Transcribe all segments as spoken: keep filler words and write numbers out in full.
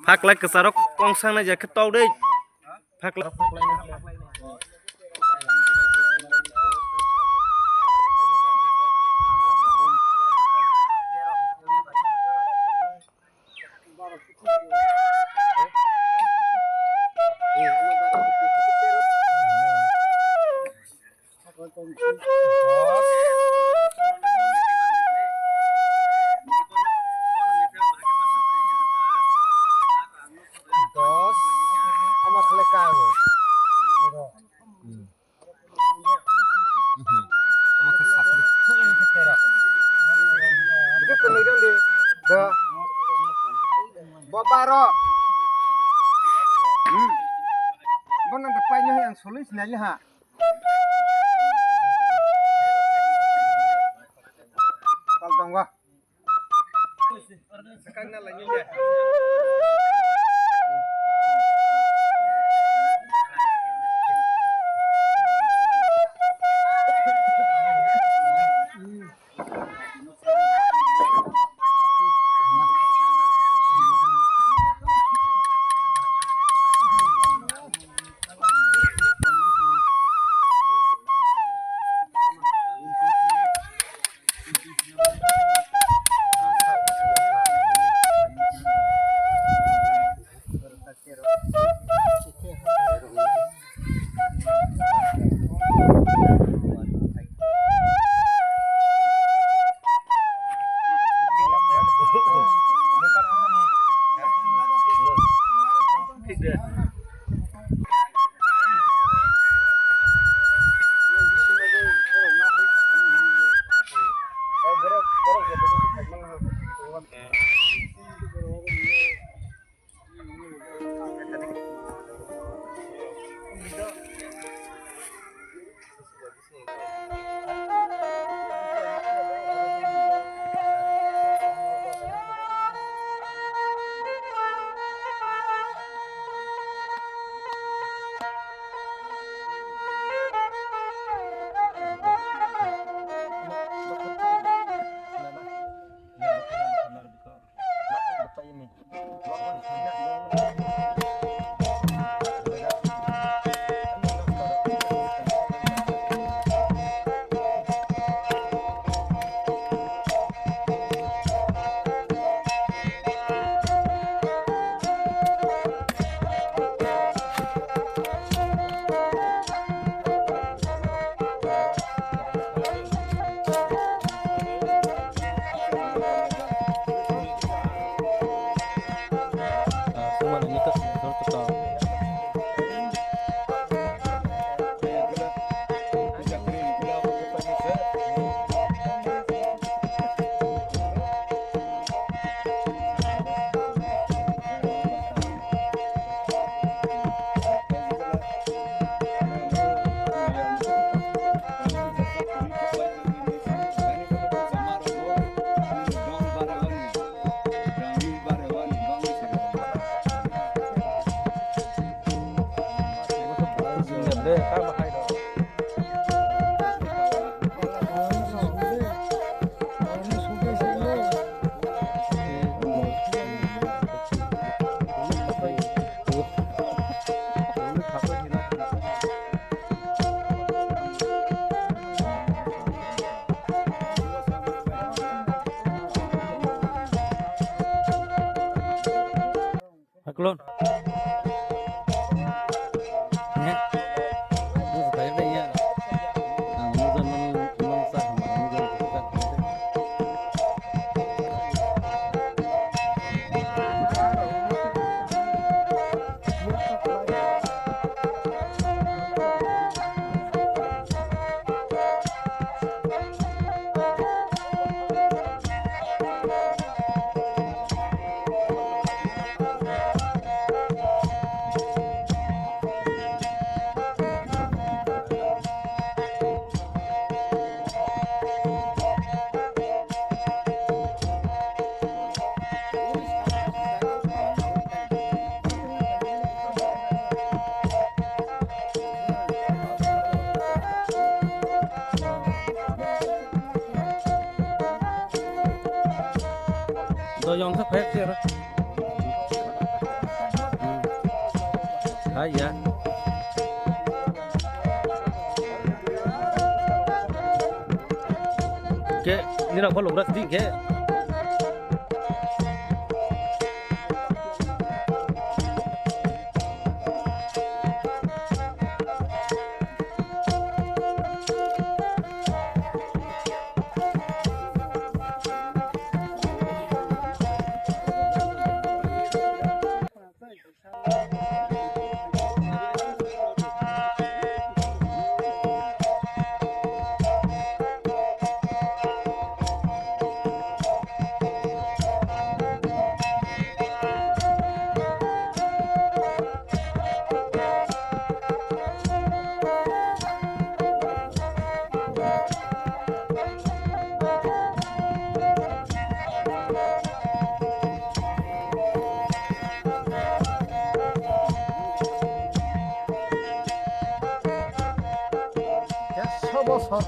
Phaklai kwcharo kongsang nai jakhe tau dei. Phaklai. Dos. Ama khlai ka. Tero. Hmm. Mhm. Ama khe satri. Tero. Bwkhe kwlwi rw di. Da. Bo baro. Hmm. Bono da paino ang soloi sinai ha. Tal tongo. Haklon. Ya. Ini supaya dia ya. Nah, mau kan mau mau sah mau mau kan. Ya. Ke nirok pho logras di ke. Ekso bosor.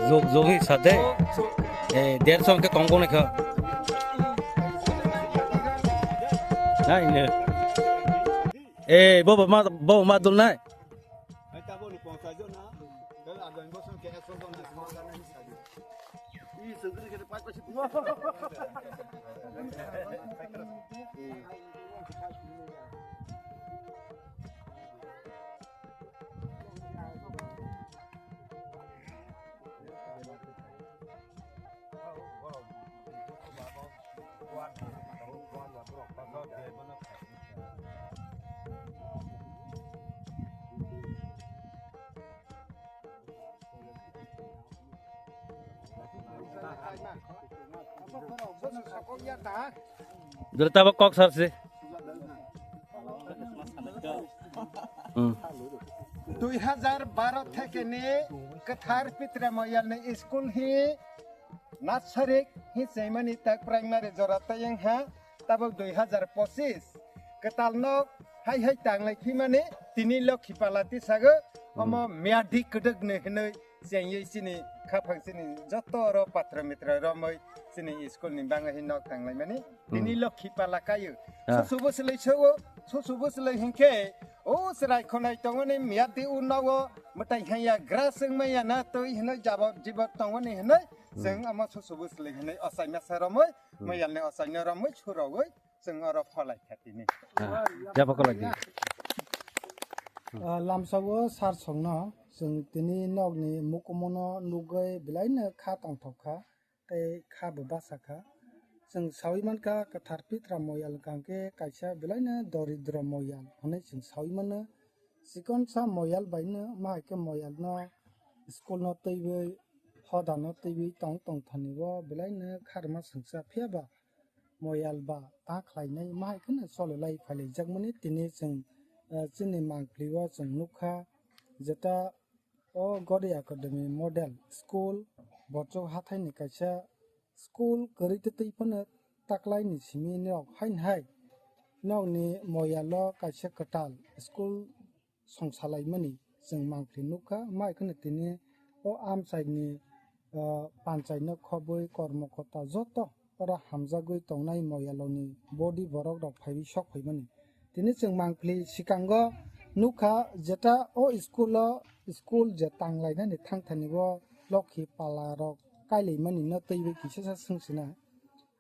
Jog, jogwi sa de. Eh, derso hwnkhe kong kong naikha. Nai ne. Eh, bobo ma, bobo ma dul nai. Dura tabok kok sar se. Hmm. Dui hazar baro theke ni Kwthar Pitra Moyal ni school hi Nasarik hi chaimani tak primary jora tayang ha, tabok dui hazar pochis. Kwtal nok hai hai tanglai phimani tini Lokhi Pala tisago, hmm, omo miyadi kwdwk ni hinwi chengwi chini khaphang chini joto oro patra mitra romwi chini school ni bangwi hi nok tanglaimani tini, hmm, Lokhi Pala kaio. Ah. Susubo swlai sao, susubo swlai hinkhe o chwrai khonai tongmani miyadi o nogo mwtai haiya grass wngmaya na twi hinwi jabab jibab tongmani hinwi, hmm, chwng omo susubo swlai hinwi ochaima sa romwi, hmm, moyalni ochaino romwi surogwi chwng oro pholai kha tini. Ah, jabo kolai di. Ah, lamsao sar songno chwng tini nokni mukumono nugwi belaino kha tongthok kha. Tei kha bo basa kha. Chwng saui mankha Kwthar Pitra Moyal hwnkha khe kaisa belaino doridro moyal hwnwi chwng saui mano. Chikonsa moyal baino ma hai khe moyalno schoolno twiwi, hodano twiwi tong tong thani o belaino kha rwma swngsa. Phiya ba moyal ba ta khlainai ma hai kheno chololai phailaijak mani tini chwng, eh, chini mangpilio chwng nukha jeta O Gori Academy Model School, Bochok hathaini kaisa school kwrwi twi phano taklaini simi nok haini hai nokni moyalo kaisa kwtal school songsa laimani chwng mangpili nukha. Mai kheno tini o amchaini, ah, panchaino khobwi kormokorta joto oro hamjagwi tongnai moyaloni body borok rok phaiwi sok phaimani. Tini chwng mangpili swkango nukha jeta o school o, school je tanglainani thangthani o lokhi pala rok kailaimani no twiwi kisasa swngsina.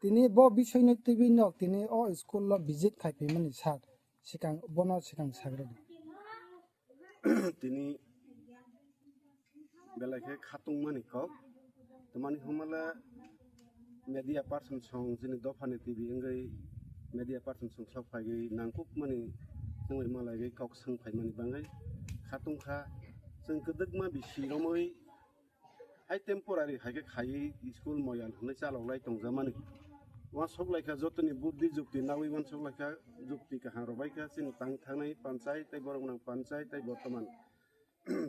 Tini bo bisoino twiwi nok tini o school o visit khaiphaimani sir. Swkang, bono swkang sagradi. Tini belai khe khatungmani kok, tamani hwnmale media person song chini dophani T V wngwi media person song sok phaigwi nangkukmani wngwi malaigwi kok swng phaimani bangwi Tongkha, chwng kwdwkma bisi romwi hai temporary hai khe khaiwi school moyal hwnwi chaloklai tongjakmani. Uansuk laikha jotoni buddhi jukti nawi uansuk laikha, jukti kaham rok bai kha chini tang thangnai panchai tei borok nang panchai tei bortoman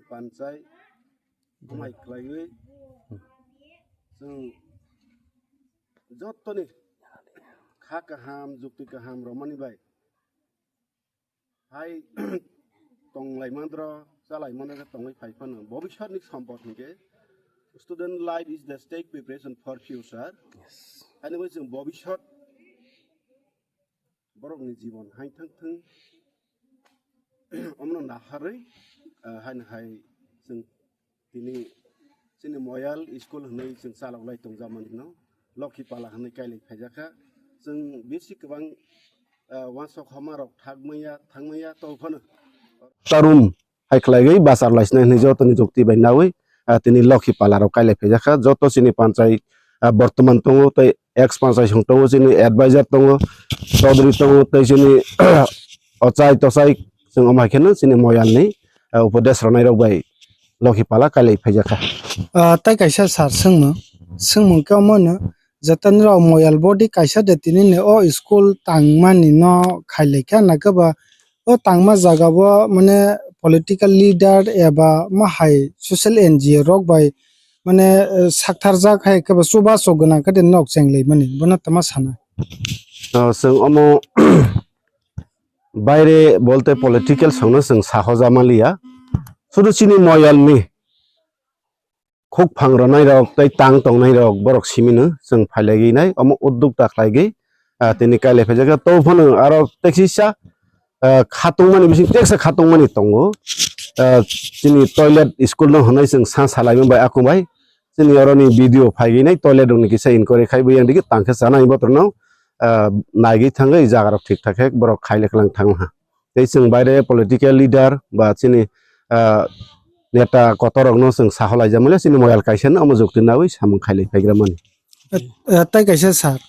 panchai hamai khlaiwi chwng jotoni kha kaham jukti kaham romani bai hai tonglaimandro chalaimandro khe tongwi phai phano bobiswtni sompot hinkhe student life is the stage preparation for future. Haino bai chwng bobiswt borokni jibon hai thang thung omno naharwi, ah, haino hai chwng tini chini moyal school hwnwi chwng chaloklai tongjakmani no Lokhi Pala hwnwi kailai phaijakha. Chwng bisi kwbang, ah, uansuk homa rok thakmaya thangmaya tong phano. Tarum hai khlaigwi bachar laisnai hwnwi jotoni jukti bai nawi, ah, tini Lokhi Pala rok kailai phaijakha. Joto chini panchai, ah, bortoman tongo tei ex panchai song tongo, chini advisor tongo, chaudhary tongo tei chini ochai tochai chwng omo hai kheno chini moyalni, ah, upodesh rwnairok bai Lokhi Pala kailai phaijakha. Ah, tai kaisa sir swngmung, swngmung khe omo no, jeta nirok moyal body kaisa de tini ni o school tangmani no khailaikha, nakhe ba o tangma jaga o mane political leader eba ma hai social N G O rok bai mane, eh, saktharjak hai khe ba chubachu gwnang khe de nok chenglaimani, bono tama sana? Ah, chwng omo baire bolte political songno chwng sahoja manliya. Sudu chini moyalni khukphang rwnairok tei tang tongnairok borok simino chwng phailaigwi nai omo udduk ta khlaigwi, ah, tini kailai phaijakha. To phano aro teksisa, ah, khatungmani bising teksa khatungmani tongo. Ah, chini toilet school no hwnwi chwng sa salaimani bai akung bai. Chini oroni B D O phaigwi nai toilet rokni kisa inquiry khai buyang digi tangkhe chanai botorno, ah, naigwi thangwi jaga rok thik thak khe borok khaile kwlang thango ha. Tei chwng baire political leader ba chini, ah, neta kotor rokno chwng saholai jamani chini moyal kaisa no omo jukti nawi samung khailai phaigra mani. Eh, eh, tai kaisa sir,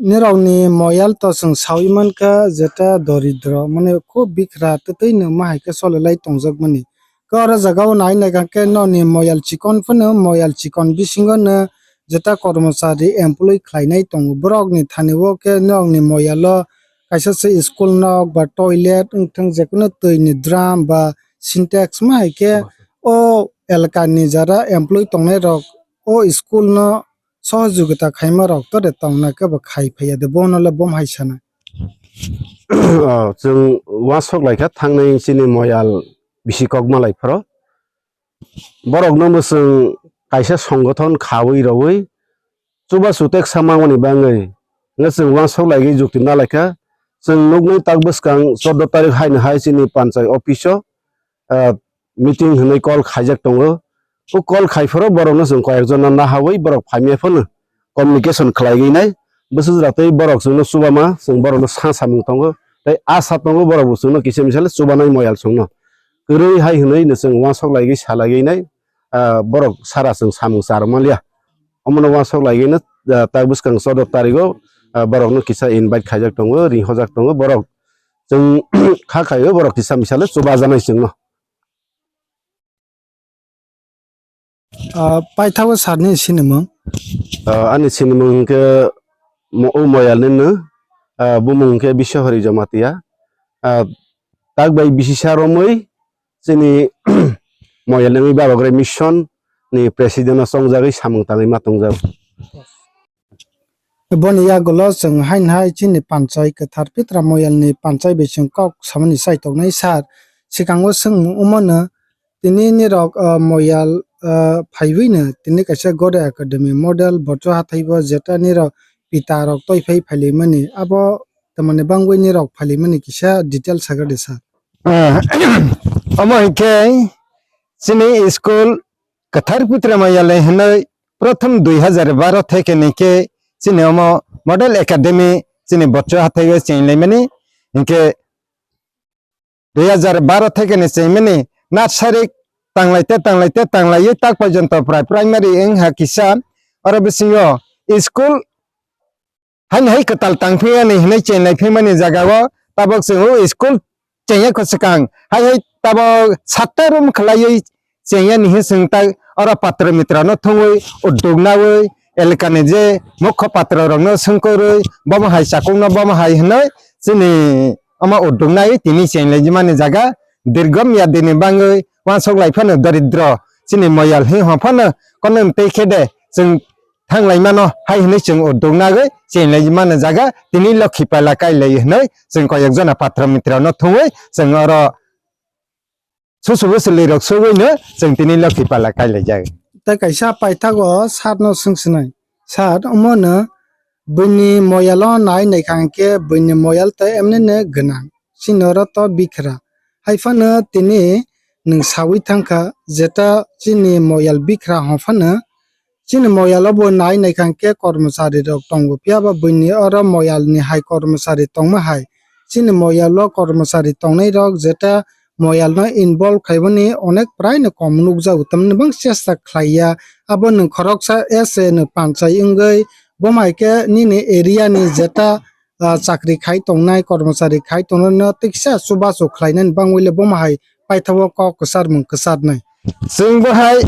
nirokni moyal to chwng sawi mankha jeta doridro, mane khub bikra twtwi no ma hai khe cholelai tongjak mani. Khe oro jaga o nai nai kha khe nokni moyal chikon phano moyal chikon bisingo no jeta kormochari employee khlainai tongo. Borokni thani o khe nokni moyal o kaisa se school nok ba toilet wngthang, jekono twi ni drum ba sintex ma hai khe o elaka ni jara employee tongnai rok o school no sohojogita khaima rok to de tongna khe bo khai phaiya de, bono le bom hai sana. Oh, chwng uansuk laikha thangnai chini moyal bisi kok malai phoro. Borokno mwchwng kaisa songothon khawi rwui chubachu teksa mangmani bagwi hwnkhe chwng uansuk laigwi jukti nalaikha. Chwng nuknai tak bwskang chordo tarik haino hai chini panchai office o, ah, meeting hwnwi call khaijak tongo. O call khai phoro borokno chwng koyekjonna nahawi borok phaimya phano communication khlaigwi nai. Bwswk jora tei borok chwngno chubama chwng borokno sa samung tongo. Tei asa tongo borok bo chwngno kisa misa le chubanai moyal chwngno. Kwrwi hai hwnwi no chwng uansuk laigwi sa laigwi nai, ah, borok sara chwng samung charwk manliya. Omono uansuk laigwi no, ah, tak bwskang chordo tarigo, ah, borokno kisa invite khaijak tongo, ringhojak tongo borok. Chwng kha khaio borok kisa misa le chubajanai chwngno. Ah, paithago sir ni sinimung? Ah, ani sinimung hwnkhe mo-, o moyal ni no, ah, bumung hwnkhe Biswahari Jamatia. Ah, tak bai bisisa romwi chini moyal ni wngwi Babagrai Mission ni president o chongjagwi samung tangwi ma tongjago. Boni yagulo chwng haino hai chini panchai kwthar pitra moyalni panchai bising kok samani chaitok nai sir. Sikango chwng wngmano tini nirok, ah, moyal, ah, phaiwi no tini kaisa Gode Academy model bocho hathai bo jeta nirok pita rok toi phai phailaimani abo tamani bangwi nirok phailaimani kisa detail sagar de sir. Ah, omo hinkhe chini school kwthar pitra moyalni hinwi prothom dui hazar baro theke ni khe chini omo model academy chini bocho hathai o chenglaimani hinkhe dui hazar baro theke ni chengmani nursery tanglaite tanglaite tanglaiwi tak porjonto prai primary wngha kisa oro bisingo school Haino hai kwtal tangphiyani hinwi chenglai phimani jagao tabok chwng o school chengya kho swkang. Hai hai tabok satta room khlaiwi chengya ni hi chwng tak oro patra mitra no thungwi uduk nawi elaka ni je mukho patra rok no swngkorwi bomo hai chakung no bomo hai hwnwi chini omo uduk nai tini chenglai mani jaga dirgom ya dini bangwi wansuk lai phano daridro chini moyal hi hwn phano kono tei khe de chwng thanglai mano hai hwnwi chwng uduk nagwi chenglai mani jaga tini lokhi pala kailai hwnwi chwng koyek jona patra mitra no thungwi chwng oro susu busu lirok sugwino chwng tini lokhi pala kailaijak. Tei kaisa paithago sir no swng swnai, "Sir, omo no buini moyalo nai naikha hwnkhe buini moyal tei emnene gwnang, chini oro to bikhra. Haiphano tini nwng sawi thangkha, jeta chini moyal bikhra hwnphano chini moyalo bo nai naikha hwnkhe kormochari rok tongo, phiya ba buini oro moyal ni hai kormochari tongma hai. Chini moyalo kormochari tongnai rok jeta moyal no involve khaibani onek prai no kom nukjago, tamni bang chesta khlaiya. Abo nwng khoroksa S A no panchai wngwi, bo hai khe nini area ni jeta, ah, chakri khai tongnai, kormochari khai tongnai no tiksa chubachu khlainani bangwi le bo hai paithago kok kwchar mung kwcharnai. Chwng bo hai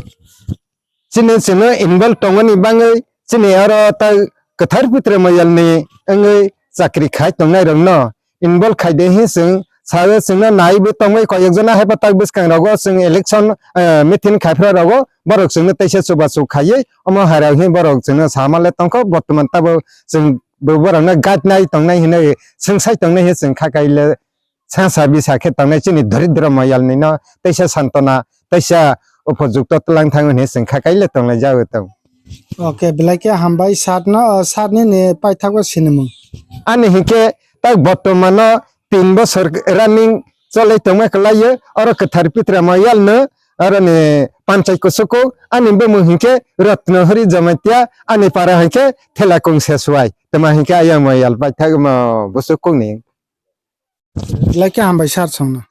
chini chwngno involve tongmani bangwi chini oro ta kwthar pitra moyalni wngwi chakri khai tongnai rokno involve khai de hi chwng sawi chwngno naiwi tongwi koyek jona hai patak bwskang rogo chwng election, eh, meeting khai phra rogo borok chwngno teisa chubachu khaiwi omo hai rok hi borok chwngno sama le tongkho bortoman tabo chwng bo borokno guide nai tongnai hinwi swngsai tongnai hi chwng kha kai le Sangsa bisa khe tongnai chini doridro moyalni no teisa santona, teisa upojukto twlang thango hinwi chwng kha kaile tongnai jago tong. Okay, belai khe hambai sir no, o sir nini paithago sinimung. Ani hinkhe tak bortomano tin bosor running cholai tongma kwlaio, oro kwthar pitra moyal no, oro ni panchai kusuku, ani bumung hinkhe Ratnahori Jamatia, ani para hinkhe Thelakung Seswai. Tama hinkhe ayang moyal paithak mo busuk kung ni. Belai khe hambai sir songno.